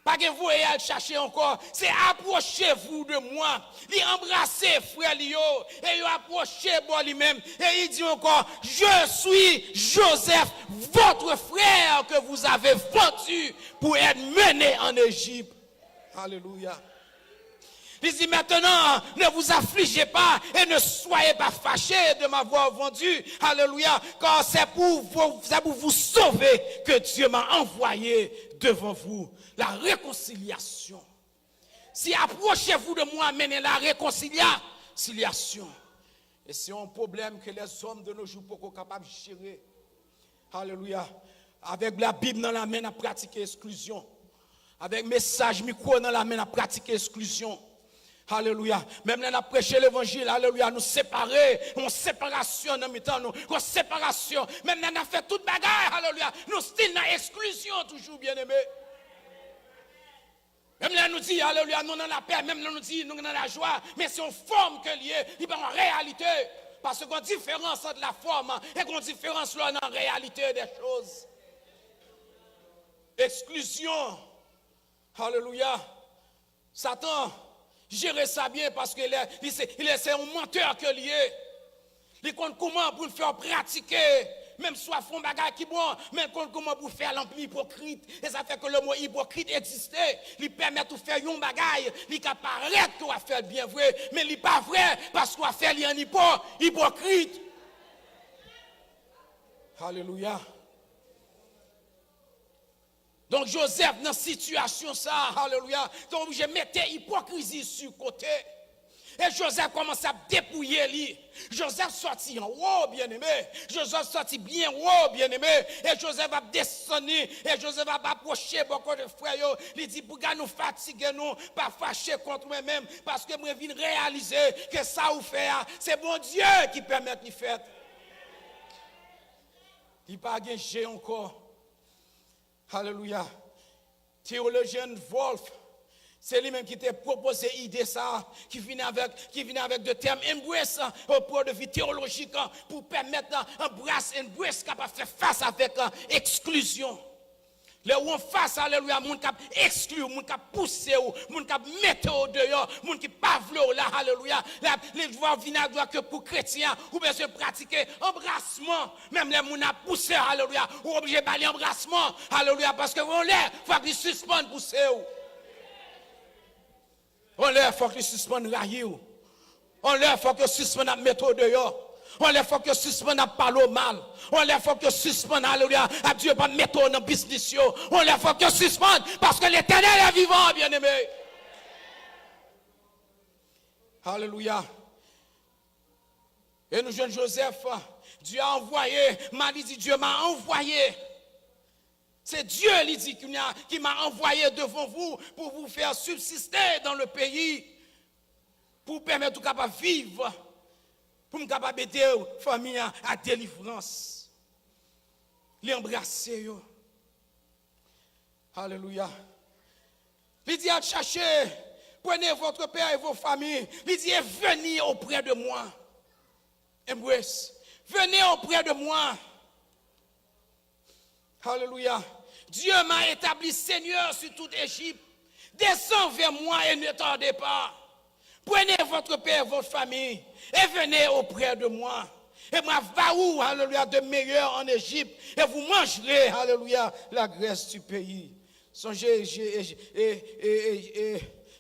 Pa gen voye al chache ankò, se approchez-vous de moi. Li anbrase frè li yo, e yo apwoche bò li menm, e li di ankò, Je suis Joseph, votre frère que vous avez vendu pour être mené en Égypte. Alelouya. Li di, Maintenant, ne vous affligez pas et ne soyez pas fâchés de m'avoir vendu. Alelouya. Car c'est pour vous, c'est pour vous sauver que Dieu m'a envoyé devant vous. La réconciliation. Si approchez-vous de moi mennen la réconciliation. E se yon pwoblèm ke lèzòm de nos jours poko kapab jere. Alelouya. Avèk Labib nan lamen, n ap pratike eksklizyon. Avèk mesaj mikwo nan lamen, n ap pratike eksklizyon. Alelouya. Menm lè n ap preche levanjil, alelouya, nou separe. Yon separasyon nan mitan nou. Yon separasyon. Menm lè n ap fè tout bagay, alelouya, nou still nan eksklizyon toujou, byeneme. Menm lè nou di, alelouya, nou nan lapè, menm lè nou di nou nan lajwa, men se yon fòm ke l ye, li pa yon reyalite. Paske gen yon diferans ant lafòm e gen yon diferans lè w nan reyalite dè choz. Eksklizyon. Alelouya. Satan jere sa byen paske li, li se, li se yon mantè ke li ye. Li konn kouman pou l fè w pratike, menm si w ap fè yon bagay ki bon, men l konn kouman pou l fè l anpil ipokrit. E sa fè ke le mo ipokrit egziste. Li pèmèt ou fè yon bagay, li ka parèt ke w ap fè l byen vre, men li pa vre, paske w ap fè li an ipo, ipokrit. Alelouya. Donk, Jozèf nan sitiyasyon sa a, alelouya, te oblije mete ipokrizi sou kote. E Jozèf kòmanse ap depouye li. Jozèf sòti anwo, byeneme. Jozèf sòti byen wo, byeneme. E Jozèf ap desann li. E Jozèf ap apwoche bò kote frè yo. Li di, Pouga nou fatige nou, pa fache kont mwen menm, paske mwen vin reyalize ke sa ou fè a, se Bondye ki pèmèt li fèt. Li pa gen je ankò. Alelouya. Theologian Wolf, se li menm ki te pwopoze ide sa a, ki vini avèk, ki vini avèk de tèm embrace, an pwen de vi teyolojik, pou pèmèt, an, embrace, embrace kapab fè fas avèk, an, eksklizyon. Lè ou anfas, alelouya, moun k ap eksklwi w, moun k ap pouse w, moun k ap mete w deyò, moun ki pa vle w la, alelouya, la, li va vin a dwa ke pou kretyen an, ou bezwen pratike anbrasman. Menm lè moun ap pouse, alelouya, ou oblije ba li anbrasman, alelouya, paske yon lè, fòk li sispann pouse w. Yon lè, fòk li sispann rayi w. Yon lè, fòk yo sispann ap mete w deyò. Yon lè, fòk yo sispann ap pale w mal. Yon lè, fòk yo sispann, alelouya, ap di yo p ap mete w nan biznis yo. Yon lè, fòk yo sispann, paske Letènèl est vivant, byeneme. Alelouya. E nou jwenn Jozèf, Dieu a envoyé, mwen li di, Dieu m'a envoyé. Se Dye, li di, ki m'a, qui m'a envoyé devant vous pour vous faire subsister dans le pays, pou pèmèt ou kapab viv, pou m kapab ede w, fanmi an, a delivrans. Li anbrase yo. Alelouya. Li di, Al chache, prenez votre père et vos familles. Li di, Et venez auprès de moi. Embrace. Venez auprès de moi. Alelouya. Dieu m'a établi seigneur sur toute Égypte. Descends vers moi et ne tarde pas. Prenez votre père, votre famille, et venez auprès de moi. Et mwen va ba ou, alelouya, de meilleur en Égypte. Et vous mangerez, alelouya, la graisse du pays. Sonje,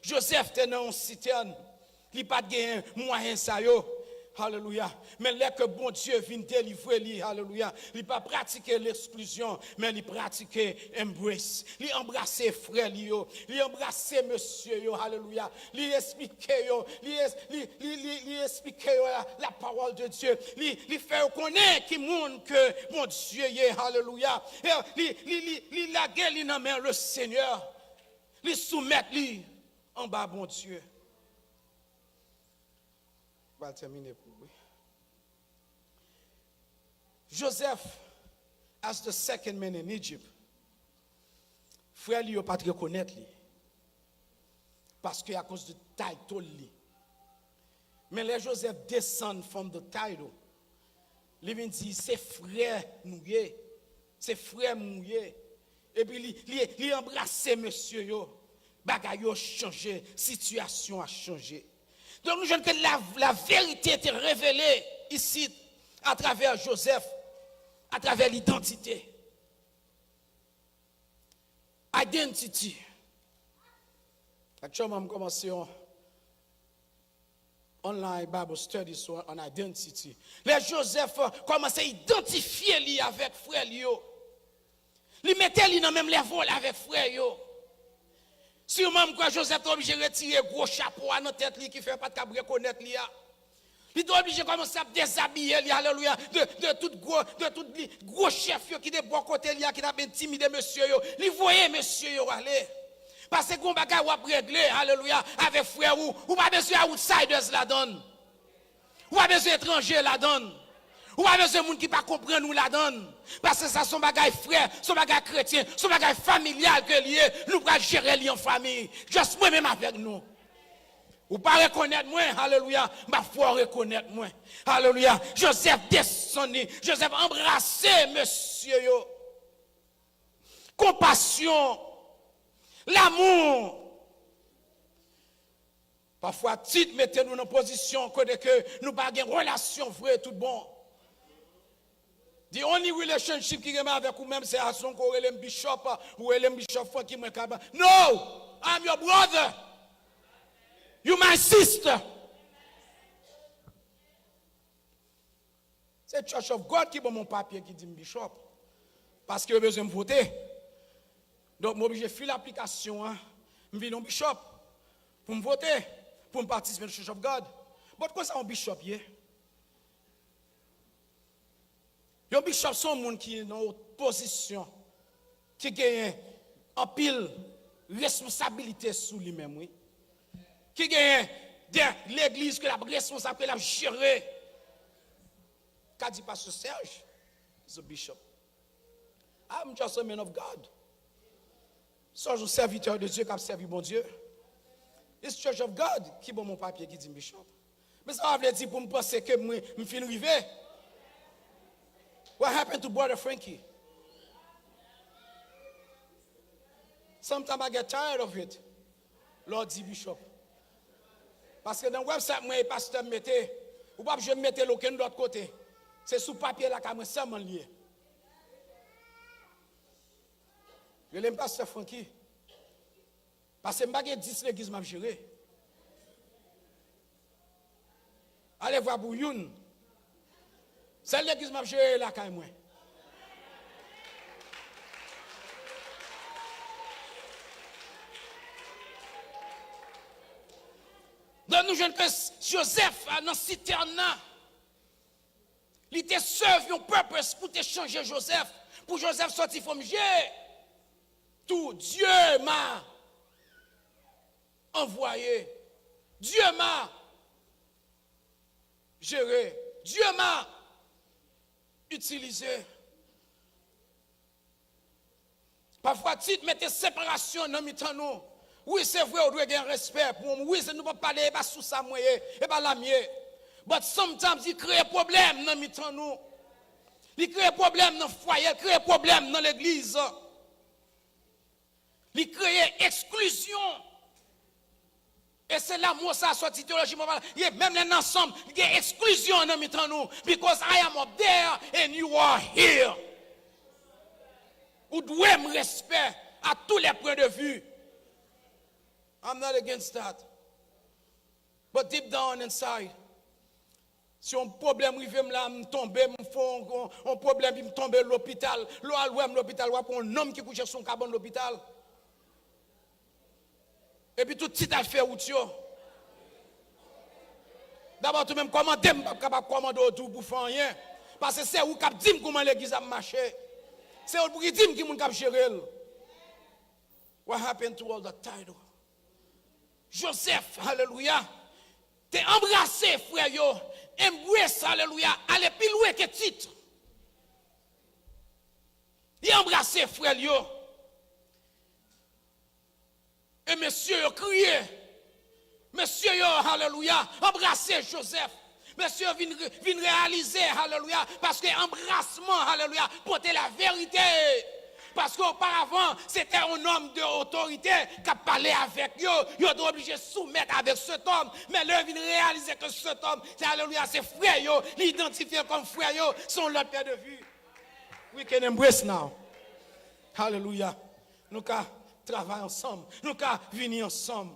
Jozèf te nan yon sitèn. Li pa t genyen mwayen sa yo. Alelouya. Men lè ke Bondye vin delivre li, alelouya, li pa pratike leksklizyon, men li pratike embrace. Li anbrase frè li yo, li anbrase mesye yo, alelouya. Li eksplike yo, li, li, li, li, li eksplike yo la, la parole de Dieu. Li, li fè yo konnen ki moun ke Bondye ye, alelouya. E li, li, li, li lage li nan men le Seigneur. Li soumèt li anba Bondye. Pral tèmine pou wi. Joseph, as the second man in Egypt, frè li yo pa t rekonèt li. Paske akoz de title li. Men lè Joseph desann from the title, li vin di, se frè nou ye. Se frè m ou ye. Epi li, li, li anbrase mesye yo. Bagay yo chanje, sitiyasyon an chanje. Donk nou jwenn ke la, la verite te revele isit atravè Jozèf, atravè lidantite. Identity. Aktyèlman, m kòmanse yon online Bible study sou an identity. Lè Jozèf kòmanse idantifye li avèk frè li yo, li mete li nan menm level avèk frè yo. Siman, m kwè Jozèf te oblije retire gwo chapo a nan tèt li ki fè yo pa t kab rekonèt li a. Li te oblije kòmanse ap dezabiye li, alelouya, de, de tout gwo, de tout li, gwo chèf yo ki te bò kote li a, ki t ap entimide mesye yo. Li voye mesye yo ale. Paske gon bagay w ap regle, alelouya, avèk frè ou, ou pa bezwen outsiders ladan l. Ou pa bezwen etranje ladan l. Ou pa bezwen moun ki pa konprann ou ladan l. Paske sa se yon bagay frè, se yon bagay kretyen, se yon bagay familyal ke l ye. Nou pral jere li an fanmi. Just mwen menm avèk nou. Ou pa rekonèt mwen, alelouya, m ap fè w rekonèt mwen. Alelouya. Jozèf desann li. Jozèf anbrase mesye yo. Konpasyon, lanmou. Pafwa tit mete nou nan pozisyon kote ke nou pa gen relasyon vre tout bon. The only relationship ki gen avèk ou menm se a son ke w rele m bishop, ou rele m bishop Francky mwen ka ba. No! I'm your brother. You my sister. Se Church of God ki ban m yon papye ki di m bishop. Paske yo bezwen m vote. Donk, m oblije fil aplikasyon an, m vin yon bishop. Pou m vote, pou m patisipe nan Church of God. But konsa yon bishop ye? Yon bishop se yon moun ki nan yon pozisyon ki genyen anpil responsabilite sou li menm, wi. Ki genyen de legliz ke l ap responsab, ke l ap jere. Ka di Pastor Serge is a bishop. I'm just a man of God. Sòj yon sèvitè de Dye k ap sèvi Bondye. It's Church of God ki ban m yon papye ki di m bishop. Men sa pa vle di pou m panse ke mwen, m fin rive. What happened to Brother Frankie? Sometimes I get tired of it. Lè w di bishop. Paske nan website mwen e pastè m mete, ou p ap janm mete l okenn lòt kote. Se sou papye lakay mwen sèlman l ye. Rele m pastè Francky. Paske m pa gen dis legliz m ap jere. Ale vwa pou youn. Sèl legliz m ap jere e lakay mwen. Donk nou jwenn ke Jozèf a nan sitèn nan, li te serve yon purpose pou te chanje Jozèf, pou Jozèf sòti fòm je. Tou, Dieu m'a envoyé. Dieu m'a jere. Dieu m'a utilisé. Pafwa tit mete separasyon nan mitan nou. Wi, se vre, ou dwe gen respè pou m. Wi, se nou p ap pale, e pa sou sa mwen ye, e pa la m ye. But sometimes, li kreye pwoblèm nan mitan nou. Li kreye pwoblèm nan fwaye, li kreye pwoblèm nan legliz. Li kreye eksklizyon. E se la mo sa a sòti, teyoloji mo a, ye menm lè n ansanm, gen eksklizyon nan mitan nou. Because I am up there and you are here. Ou dwe m respè à tous les points de vue. I'm not against that. But deep down inside, si yon pwoblèm rive m la, m tonbe, m fè yon, yon, yon pwoblèm, epi m tonbe lopital. Lè w al wè m lopital, w ap wè yon nonm ki kouche sou yon kabann lopital. Epi tout tit al fè wout yo. Dabò, tou menm kòmande m p ap kapab kòmande w tou pou fè anyen. Paske se ou k ap di m kòman legliz ap mache. Se ou ki di m ki moun k ap jere l. What happened to all the title? Jozèf, alelouya, te anbrase frè yo, embrace, alelouya, ale pi lwen ke tit. Li anbrase frè l yo. E mesye yo kriye. Mesye yo, alelouya, anbrase Jozèf. Mesye yo vin, vin reyalize, alelouya, paske anbrasman, alelouya, pote laverite. Paske oparavan, se te yon nonm de otorite k ap pale avèk yo. Yo te oblije soumèt avèk se nonm. Men lè yo vin reyalize ke se nonm, se, alelouya, se frè yo, li idantifye l kòm frè yo, se yon lòt pwen de vi. We can embrace now. Alelouya. Nou ka travay ansanm. Nou ka vini ansanm.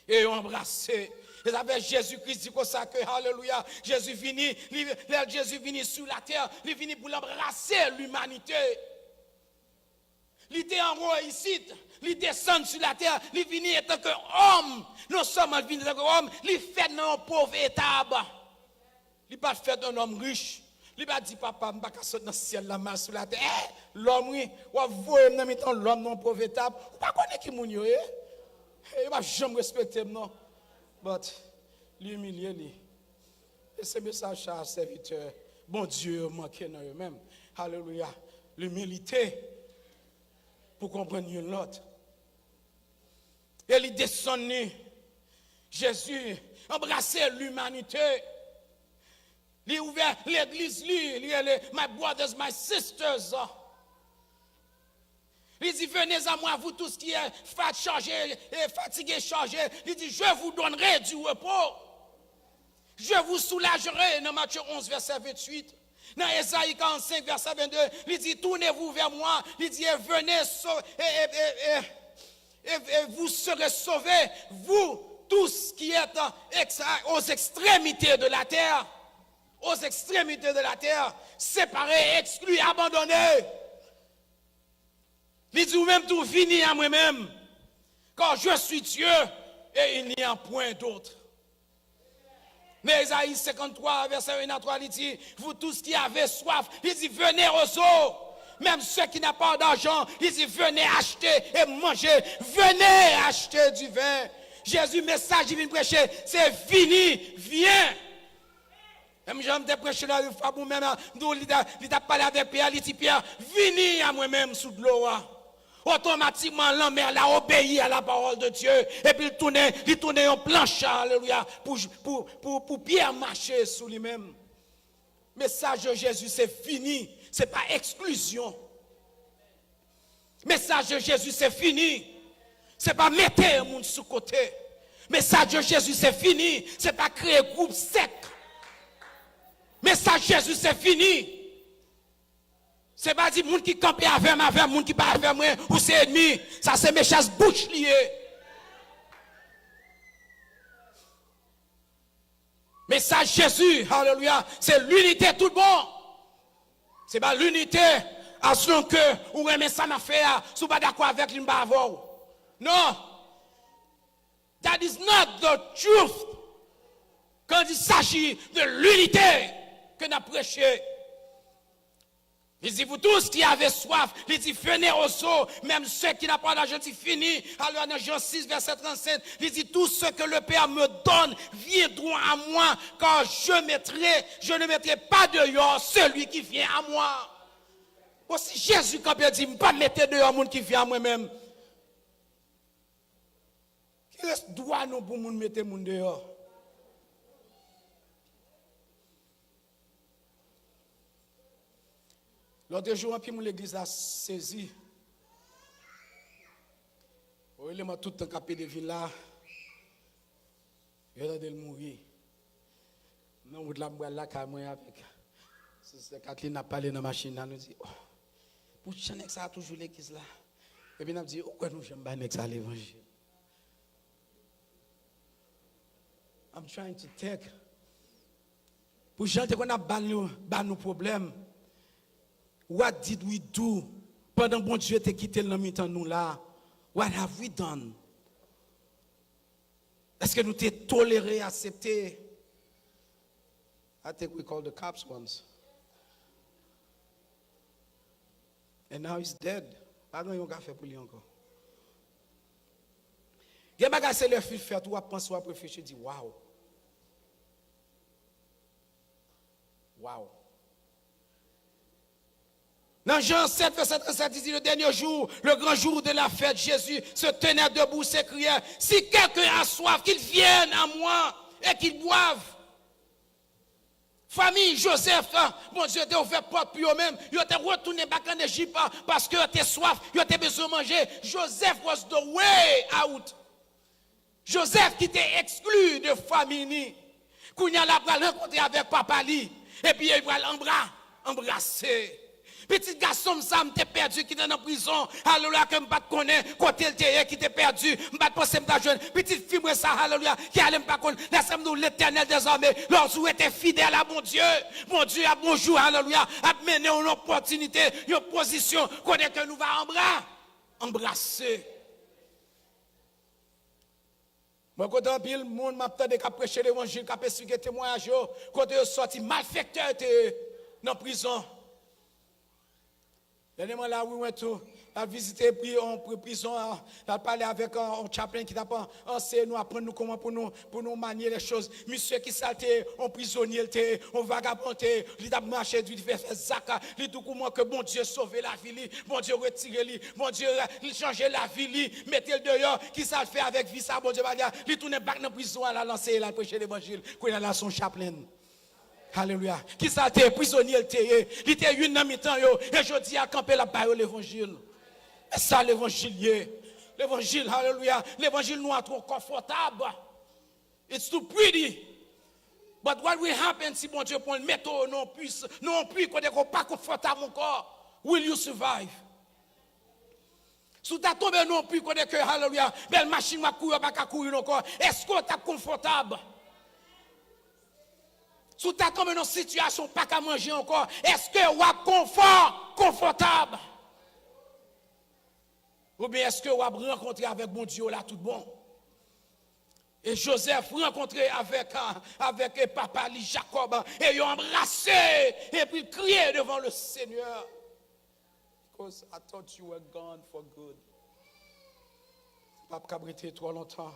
E yo anbrase. E sa fè Jezi Kris di konsa ke, alelouya, Jezi vini, li, lè Jezi vini sou latè, li vini pou l anbrase limanite. Li te anwo isit, li desann sou latè, li vini antanke òm. Non sèlman li vini antanke òm, li fèt nan yon pòv eta. Li pa t fèt yon nonm rich. Li pa di, "Papa, m pa ka sot nan syèl la, m al sou latè." Eh, lòm, wi, w ap voye m nan mitan lòm nan yon pòv eta. Ou pa konnen ki moun yo ye. Eh, yo p ap janm respekte m, non. But, li imilye li. E se mesaj sa a, sèvitè Bondye yo manke nan yo menm. Alelouya. Limilite pou konprann youn lòt. E li desann li. Jezi anbrase limanite. Li ouvè legliz li, li rele, "My brothers, my sisters." Li di, "Venez à moi, vous tous qui êtes fat-, chargés et fatigués, chargés." Li di, "Je vous donnerai du repos. Je vous soulagerai," nan Matthieu onze, vèsè venntuit. Nan Ezayi karannsenk, vèsè vennde, li di, "Tournez-vous vers moi," li di, "et venez sau-, et, et, et, et, et, et vous serez sauvés, vous tous qui êtes ex-, aux extrémités de la terre." Aux extrémités de la terre, séparés, exclus, abandonnés. Li di, "Ou menm tou, vini a mwen menm, car je suis Dieu et il n'y a point d'autre." Men Ezayi senkanntwa, vèsè en a twa, li di, "Vous tous qui avez soif," li di, "venez aux eaux. Même ceux qui n'ont pas d'argent," li di, "venez acheter et manger. Venez acheter du vin." Jezi, mesaj li vin preche, se vini, vyen. Menm jan m te preche la yon fwa pou mwen menm, nou, li ta, li t ap pale avèk Pyè, li di, "Pyè, vini a mwen menm sou dlo a." Otomatikman, lanmè la obeyi a la pawòl de Dye. Epi li tounen, li tounen yon planch, alelouya, pou, pou, pou, pou Pyè mache sou li menm. Mesaj de Jezi, se vini, se pa eksklizyon. Mesaj de Jezi, se vini. Se pa mete yon moun sou kote. Mesaj de Jezi, se vini. Se pa kreye gwoup sèk. Mesaj Jezi, se vini. Se pa di moun ki kanpe avè m, avè moun ki pa avè mwen, ou se ènmi. Sa se mesaj bouch li ye. Mesaj Jezi, alelouya, se linite tout bon. Se pa linite, aslonke ou renmen sa m ap fè a, si w pa dakò avèk li, m pa avè w. Non. That is not the truth. Quand il s'agit de l'unité que n ap preche. Li di, "Vous tous qui avez soif," li di, "venez aux eaux, même ceux qui n'ont pas d'argent," li di, "vini." Alò, nan Jan sis, vèsè trannsenk, li di, "Tous ceux que le Père me donne viendront à moi, car je mettrai, je ne mettrai pas dehors celui qui vient à moi." Bon, si Jezi kanpe di, "M pa mete deyò moun ki vyen a mwen menm." Ki rès dwa nou pou moun mete moun deyò? Lòt jou, anpil moun legliz la sezi. O, eleman tout tan k ap pede vin la, yo tande l mouri. Nan wout la, m pral lakay mwen avèk Sè Kathleen, n ap pale nan machin nan, nou di, "Oh, poukisa nèg sa a toujou legliz la?" Epi n ap di, "Ou kwè nou janm bay nèg sa a levanjil?" I'm trying to take. Pou jan l te konn ap ba nou, ba nou pwoblèm. What did we do? Pandan Bondye te kite l nan mitan nou la, what have we done? Èske nou te tolere, aksepte? I think we called the cops once. And now he's dead. Pa gen yon ka fè pou li ankò. Gen bagay se lè fi fèt ou ap panse, w ap reflechi, di, "Wow. Wow." Nan Jan sèt, vèsè trannsenk, li di, "Le dernier jour, le grand jour de la fête, Jésus se tenait debout, s'écriait, 'Si quelqu'un a soif, qu'il vienne à moi et qu'il boive.'" Fanmi Joseph, Bondye te ouvè pòt pou yo menm. Yo te retounen bak ann Ejip, paske yo te swaf, yo te bezwen manje. Joseph was the way out. Joseph ki te ekskli de fanmi ni. Kounye a l ap pral rankontre avèk papa li. Epi yo pral anbra, anbrase. Pitit gason m sa m te pèdi ki te nan prizon, alelouya, ke m pa t konnen kote l te ye, ki te pèdi, m pa t panse m ta jwenn. Pitit fi mwen sa, alelouya, ki ale m pa konn. Lè sa m di w, Letènèl dèzame, lòske w rete fidèl a Bondye, Bondye ap bonjou, alelouya, ap mennen w nan opòtinite, yon pozisyon kote ke nou va anbra, anbrase. Mwen kote anpil moun m ap tande k ap preche levanjil, k ap esplike temwayaj yo, kote yo sòti, malfektè yo te ye nan prizon. Dènyèman la, Wiwen tou, l al vizite pri-, on pri-, prizon an, l al pale avèk on, on chaplain ki t ap an-, anseye nou, aprann nou kòman pou nou, pou nou manye les choses. Misye ki sa l te ye, on prizonye l te ye, on vagabon l te ye, li t ap mache, li fè, fè zak, li tou kouman ke Bondye sove lavi li, Bondye retire li, Bondye, li chanje lavi li, mete l deyò. Ki sa l fè avèk vi sa Bondye ba li a? Li tounen bak nan prizon an, l al anseye, l al preche levanjil. Kounye a la, se yon chaplain. Alelouya. Ki sa l te ye? Prizonye l te ye. Li te youn nan mitan yo. E jodi a, kanpe, l ap ba yo levanjil. E sa levanjil ye. Levanjil, alelouya. Levanjil nou an twò konfòtab. It's too pretty. But what will happen si Bondye pran l mete w nan pwi, nan yon pwi kote ke w pa konfòtab ankò? Will you survive? Si w ta tonbe nan yon pwi kote ke, alelouya, bèl machin w ap kouri, w pa ka kouri l ankò, èske w t ap konfòtab? Si w ta tonbe nan sitiyasyon w pa ka manje ankò, èske w ap konfò-, konfòtab? Oubyen èske w ap rankontre avèk Bondye w la tout bon? E Joseph rankontre avèk, avèk papa li Jakòb, e yo anbrase, epi l kriye devan le Senyè. Because I thought you were gone for good. Pap kab rete twò lontan.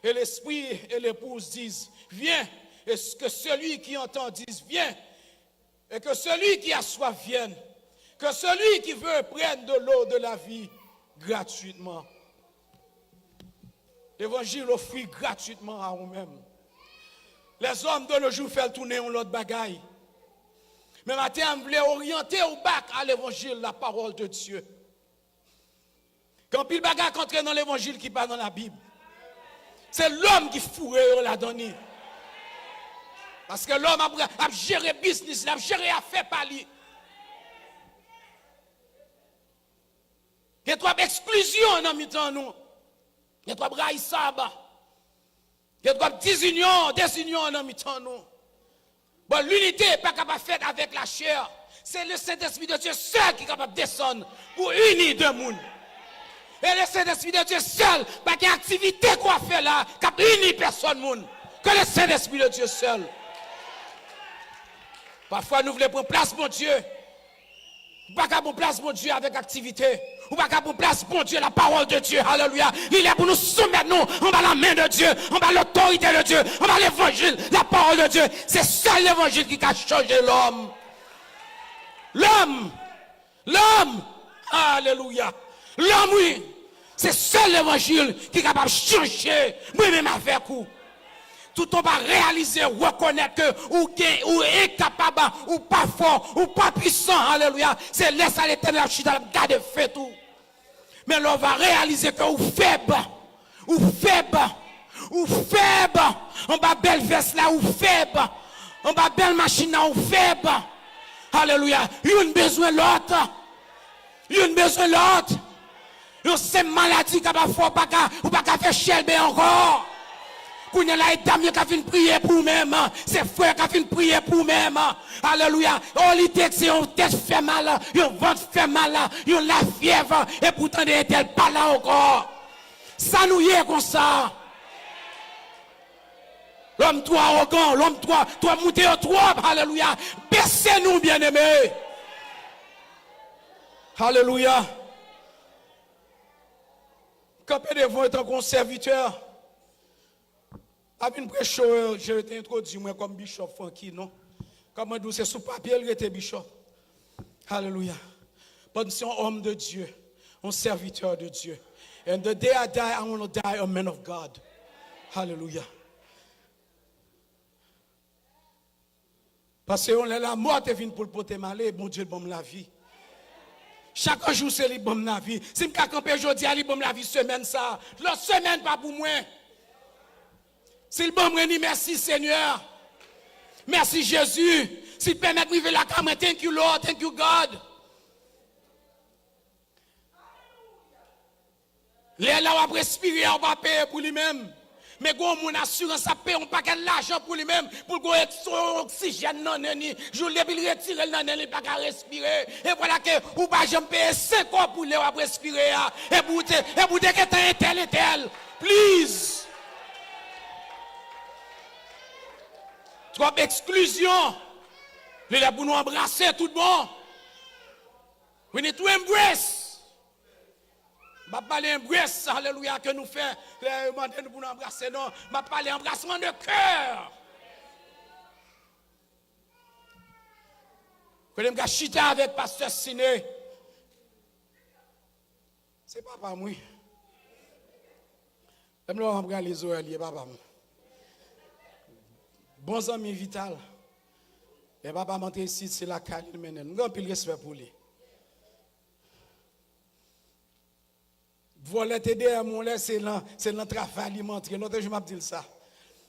Et l'esprit et l'épouse disent, viens. Et que celui qui entend dise, viens. Et que celui qui a soif vienne. Que celui qui veut prenne de l'eau de la vie gratuitement. Levanjil ofri gratitman a ou menm. Lèzòm de nos jours fè l tounen yon lòt bagay. Men maten an, m vle oryante w back a levanjil, la parole de Dieu. Gen anpil bagay k antre nan levanjil ki pa nan Labib. Se lòm ki foure yo ladan li. Paske lòm ap, ap jere biznis li, ap jere afè pa li. Gen twòp eksklizyon nan mitan nou. Gen twòp rayisab. Gen twòp dizinyon, dezinyon nan mitan nou. Bon, linite pa kapab fèt avèk lachè. Se le Sentespri de Dye sèl ki kapab desann pou ini de moun. E le Sentespri de Dye sèl, pa gen aktivite ke w ap fè la k ap ini pèsòn moun. Ke le Sentespri de Dye sèl. Pafwa nou vle pran plas Bondye. Ou pa ka pran plas Bondye avèk aktivite. Ou pa ka pran plas Bondye, la parole de Dieu. Alelouya. Li lè pou nou soumèt nou anba la men de Dye, anba lotorite de Dye, anba levanjil, la parole de Dieu. Se sèl levanjil ki ka chanje lòm. Lòm! Lòm! Alelouya! Lòm, wi! Se sèl levanjil ki kapab chanje mwen menm avèk ou. Toutan w pa reyalize, rekonèt ke ou gen, ou enkapab, ou pa fò, ou pa pwisan, alelouya. Se lè sa Letènèl ap chita, l ap gade fèt ou. Men lè w va reyalize ke ou fèb, ou fèb, ou fèb, anba bèl vès la, ou fèb, anba bèl machin nan, ou fèb. Alelouya. Youn bezwen lòt. Youn bezwen lòt. Yon senp maladi kapab fè w pa ka, ou pa ka fè chèlbè ankò. Kounye a la, e dam yo ka vin priye pou ou menm. Se frè yo ka vin priye pou ou menm. Alelouya. Olidye se yon tèt fè mal, yon vant fè mal, yon lafyèv, e poutan de entèl pa la ankò. Sa nou ye konsa? Lòm twò awogan, lòm twò, twò moute yo twòp, alelouya. Bese nou, byeneme. Alelouya. Kanpe devan w tankou yon sèvitè. Pa vin preche w, je te entwodui mwen kòm Bishop Francky, non. Kòm mwen di w, se sou papye l rete Bishop. Alelouya. But se yon homme de Dieu, yon serviteur de Dieu. And the day I die, I wanna die a man of God. Alelouya. Paske yon lè lamò te vin pou l pote m ale, Bondye ban m lavi. Chak jou se li ban m lavi. Si m ka kanpe jodi a, li ban m lavi semèn sa a. Lòt semèn pa pou mwen. Si l ban mwen li, mèsi Senyè. Mèsi Jezi. Si l pèmèt m rive lakay mwen, thank you Lord, thank you God. Lè la w ap respire a, ou pa peye pou li menm. Men gen yon moun asirans ap peye yon pakèt lajan pou li menm, pou l gen yon eks-, yon oksijèn nan nen li. Jou depi l retire l nan nen li, li pa ka respire. E vwala ke ou pa janm peye senk kòb pou lè w ap respire a. E pou w te, e pou w te gentan entèl, entèl. Please. Twòp eksklizyon. Li lè pou nou anbrase tout bon. We need to embrace. M ap pale embrace, alelouya, ke nou fè, lè yo mande nou pou nou anbrase, non. M ap pale anbrasman de kè. Kote m ka chita avèk pastè Sine. Se papa m, wi. Lè m lè w ap rale zòrèy li, e papa m. Bon zanmi vital. Lè papa m antre isit, se lakay li l mennen l. M gen anpil respè pou li. Vòlè te dèyè mwen, lè se nan, se nan travay li m antre. Lòt jou m ap di l sa.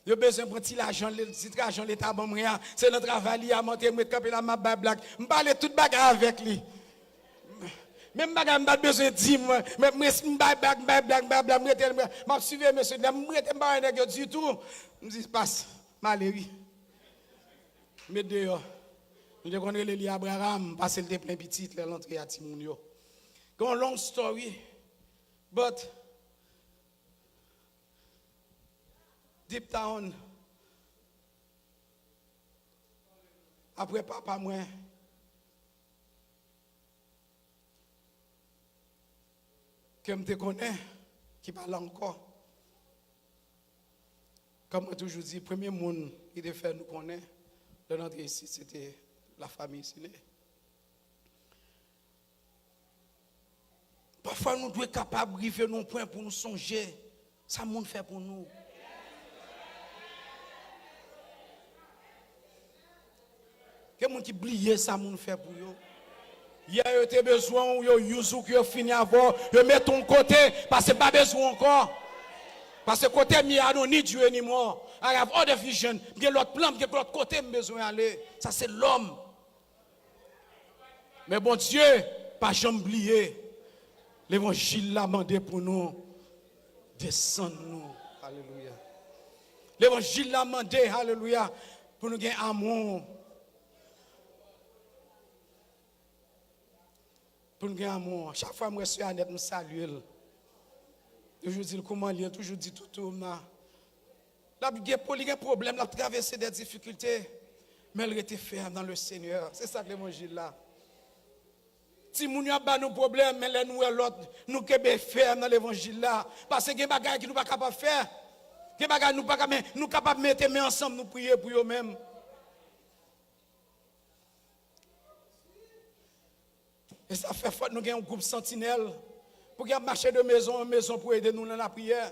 Yo bezwen pran ti lajan, ti lajan Leta ban mwen an, se nan travay li a m antre, m ret kanpe la, m ap bay blag. M pale tout bagay avèk li. Menm bagay m pa t bezwen di, mwen, men, mwen, m bay blag, m bay blag, m bay blag, m rete, m, m ap siveye mesye, lè m rete, m pa wè nèg yo ditou. M di, "Pas, m ale, wi." Met deyò. Nou te konn rele li Abraram, paske l te plen pitit lè l antre a timoun yo. Gen yon long story, but deep down, apre papa mwen, ke m te konnen, ki pa la ankò. Kòm mwen toujou di, premye moun ki te fè nou konnen lè n antre isit, se te lafanmi Sine. Pafwa, nou dwe kapab rive nan yon pwen pou nou sonje sa moun fè pou nou. Gen moun ki bliye sa moun fè pou yo. Yè yo te bezwen w, yo use ou, yo fini avè w, yo mete w yon kote, paske pa bezwen w ankò. Paske kote m ye, I don't need you anymore. I have other vision. M gen lòt plan, m gen lòt kote m bezwen ale. Sa se lòm. Men Bondye pa janm bliye. Levanjil la mande pou nou desann nou. Alelouya. Levanjil la mande, alelouya, pou nou gen amou. Pou nou gen amou. Chak fwa m wè sè Anèt, m salye l. Toujou di l kòman l ye, toujou di toutou m nan. L ap gen po-, li gen pwoblèm, l ap travèse de difikilte, men l rete fèm nan le Senyè. Se sa k levanjil la. Timoun yo ap ba nou pwoblèm, men lè nou wè lòt, nou kenbe fèm nan levanjil la. Paske gen bagay ki nou pa kapab fè. Gen bagay nou pa ka, men nou kapab mete men ansanm, nou priye pou yo menm. E sa fè fòk nou gen yon gwoup santinèl pou ki ap mache de mezon an mezon pou ede nou nan lapriyè.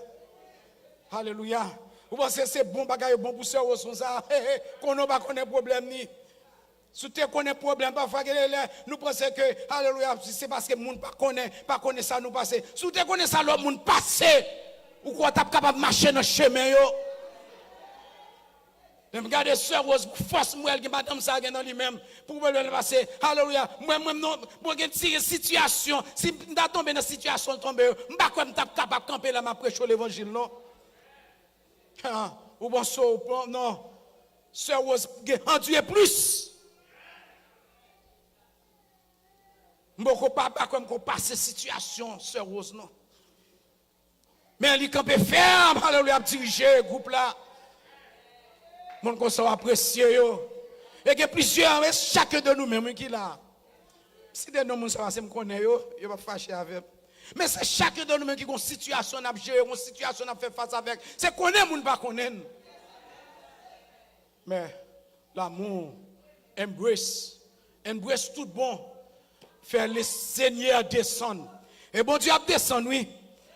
Alelouya. Ou panse se bon bagay yo bon pou sè Rose konsa? He, he, konnen w pa konnen pwoblèm ni. Si w te konnen pwoblèm, pafwa gen de lè nou panse ke, alelouya, se paske moun pa konnen, pa konnen sa nou pase. Si w te konnen sa lòt moun pase, ou kwè w t ap kapab mache nan chemen yo? Lè m gade sè Rose, pou fòs m wè l gen, madanm sa a gen nan li menm, pou pwoblèm nan pase. Alelouya. Mwen, mwen, non, mwen gen ti sitiyasyon. Si m ta tonbe nan sitiyasyon l tonbe yo, m pa kwè m t ap kapab kanpe la, m ap preche levanjil, non. Ha, ou panse w pran, non. Sè Rose gen andire plis. M poko pa, pa kwè m ko pase sitiyasyon sè Rose, non. Men li kanpe fèm, alelouya, ap dirije gwoup la. Moun konsa w apresye yo. E gen plizyè, men chak de nou menm, wi, ki la. Si de non moun sa pase m konnen yo, yo p ap fache avè m. Men se chak de nou menm ki gon sitiyasyon n ap jere, gon sitiyasyon n ap fè fas avèk. Se konnen moun pa konnen n. Men, l'amour, embrace, embrace tout bon. Fè le Senyè desann. E Bondye ap desann, wi.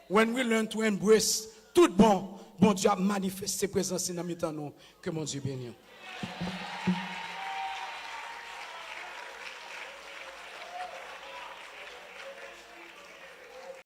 When we learn to embrace tout bon, Bondye ap manifeste prezans li nan mitan nou. Ke Bondye beni w.